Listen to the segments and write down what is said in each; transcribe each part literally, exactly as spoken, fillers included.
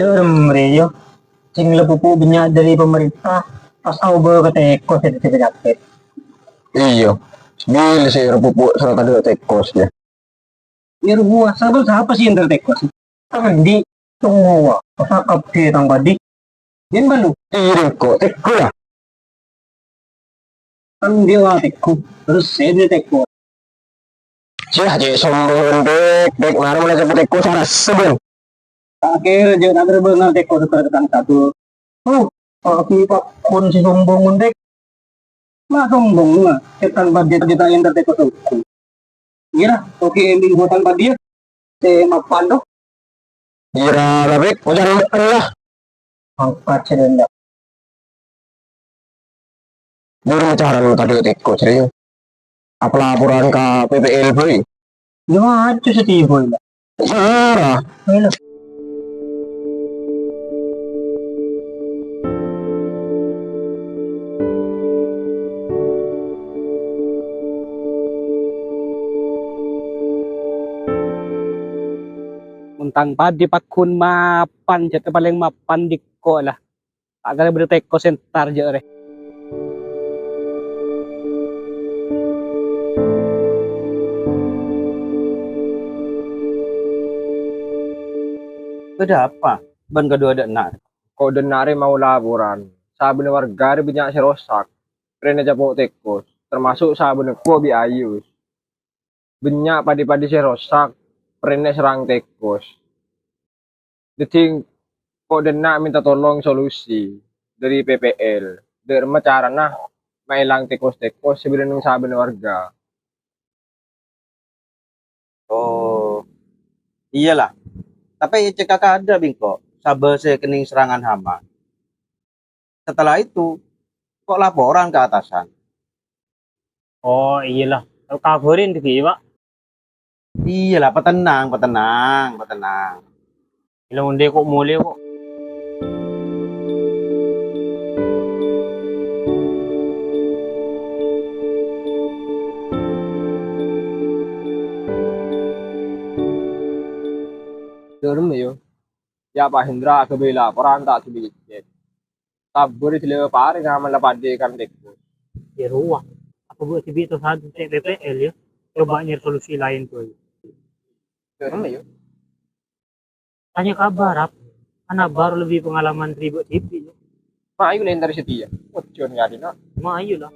Dâ'remma rè, yâ. Sèng la pupuk bânnya' dâri pamarènta, pas aobâ ka tèkos sè dhâddhi panyakèt. Iyâ, bilâ sè la pupuk sè la tadâ' tèkos, yâ. Yâ rowa, sabâ sapa sè èntar tèkos? Tang andi', tunggu wa, pas akabdhâ tang padhi. Yen bâlu. Iyâ, engko' tèkos, yâ. Kan dia wa tèkos, terros sè dhâddhi tèkos. Ceh, cè' sombong, Dek. Dek, mara mula cepet tèkos, ora sebel. Tak kira jâ' tak terbengar tèkos sekarang ketang satu. Oh, aku pakon sè sombong, Dek. Ma' sombong, ma'. Setan badhe kita yang tertèkos aku. Ngira, oke, ending hutan padi ya. Sè mapan to. Ira, Rabik, ojan Allah. Angkat sè dendam. Juru bicara lu tadi tèkos, serius. Apa laporan ka P P L, Boy? Ya, aja sedih, Boy. Ora. Ayo. Mon tang padi paggun mapan, jhât palèng mapan dikko' la. Ta' kala bâdâ tèkos sè èntar jâ' rè. Bâdâ apa bân kaduwâ dâ' enna'? Ko' dâ' enna' rè mau laporan. Sabâna warga rè bânnya' sè rosak. Rèna capo' tèkos, termasuk sabâna ko' bi' Ayus. Bânnya' padi-padi sè rosak, rèna serrang tèkos. Dhâddhi, ko' dâ' enna' mènta tolong solusi dâri P P L. Dâ' remma carana maèlang tèkos-tèkos sè bâdâ neng sabâna warga. Oh, iyâ la. Tapè cekka kadâ' bi' engko' sabâ sè kennèng serrangan hama. Setelah itu, ko' laporan ka atasan. Oh, iyâ la. Kabhârin dhâggi', Pak. Iyâ la, patennang, patennang, patennang. Ila onde ko' molè ko'. Dâ' remma, yâ. Yâ, Pak Hendra, aghâbây laporan ta' dhibi' cèt. Sabâ rè dilâ parèng aman la padhi kan tèkos. Yâ rowa. Apa bu dhibi' to sadu cè' P P L yâ? Coba nyèr solusi laèn, Boy. Dâ' remma, yâ. Tanya kabar, Rap. Ana' bâru lebbi pengalaman ribut dhibi', yâ. Ma' ayu lèntar setia. Ojon kali, no. Ma' ayu, la.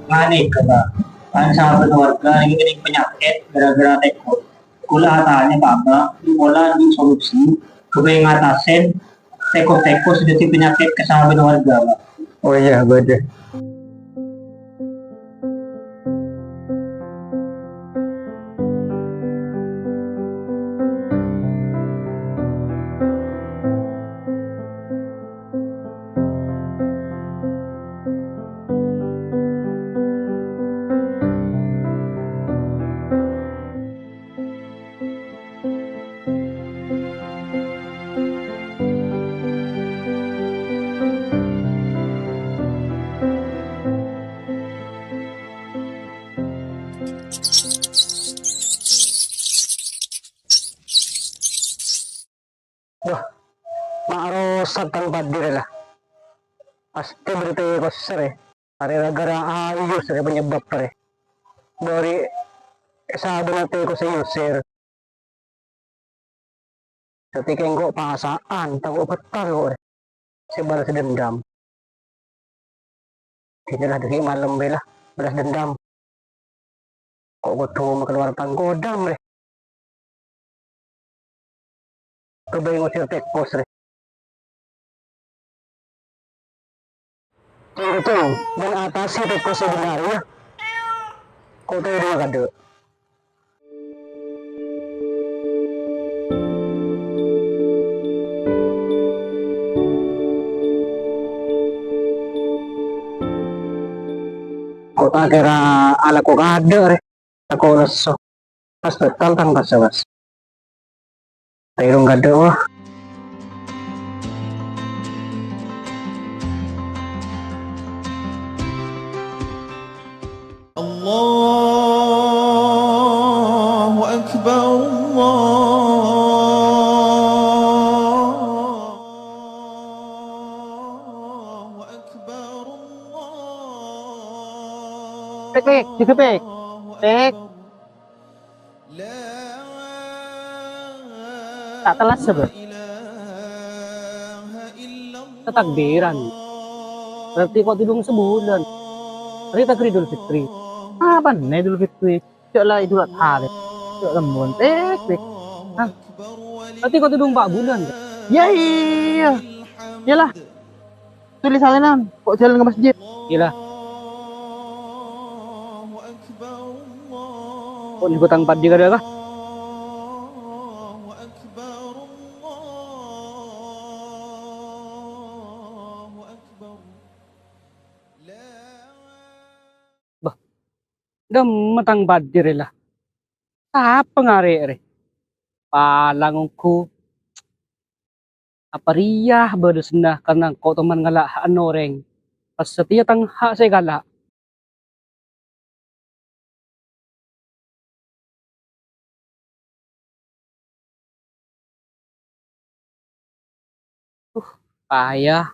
Nganèka, Pak. Kan sabâna warga nèng-nèng panyakèt gara-gara tèkos. Kaulâ atanya ka Abah, pola nèng solusi kaghâbây ngatasèn tèkos-tèkos sè dhâddhi panyakèt ka sabâna warga, Pak. Oh iyâ, bâdâ. Wah, ma' rosak tang padhi rè la. Pastè bâdâ tèkos rè. Arè gara-gara Ayus rè panyebab rè. Bâri' sabâna tèkos sè nyosèr. Dhâddhi kèng ko' pasa'an, tako' bhâtal ko' rè. Sè balas dendam. Inilah dhâggi' malem bhâi la, balas dendam. Ko' kodhu makalowar tang kodam rè. Kaghâbây ngosèr tèkos rè. Kenceng, bân atasè tèkos sè bhendher, yâ. Ko' tèdhung kadâ'. Ko' ta' kèra alako kadâ' rè, tako' lesso. Pas bâtal tang pas, Mas. Taèrong kadâ', wah. Allahu Akbar, Allahu Akbar, Allah. Pèk, pèk, jâgâ, pèk. Pèk. Ta' tellas, Bâ. Tatakbiran. Berarti kok tèdung sabulân. Arè ta' ghâri Idul Fitri. Apa nè Idul Fitri? Jhâ' la Idul Adha, Bâ. Jhâ' lembun. Pèk, pèk. Hah? Berarti kok tèdung empa' bulân, Bâ. Iyâ, iyâ. Iyâlah. Tolè salènan, kok jhâlân ka masjid. Iyâlah. Kok nèko tang paddhi kadâ', Ka? Bâh, dâmma tang paddhi rè la. Sapa ngarè' rè? Palang ongghu. Apa rèya bâdâsânna karna engko' toman ngala' ha'na orèng? Pas satèya tang ha' sè èkala'. Uh, payah.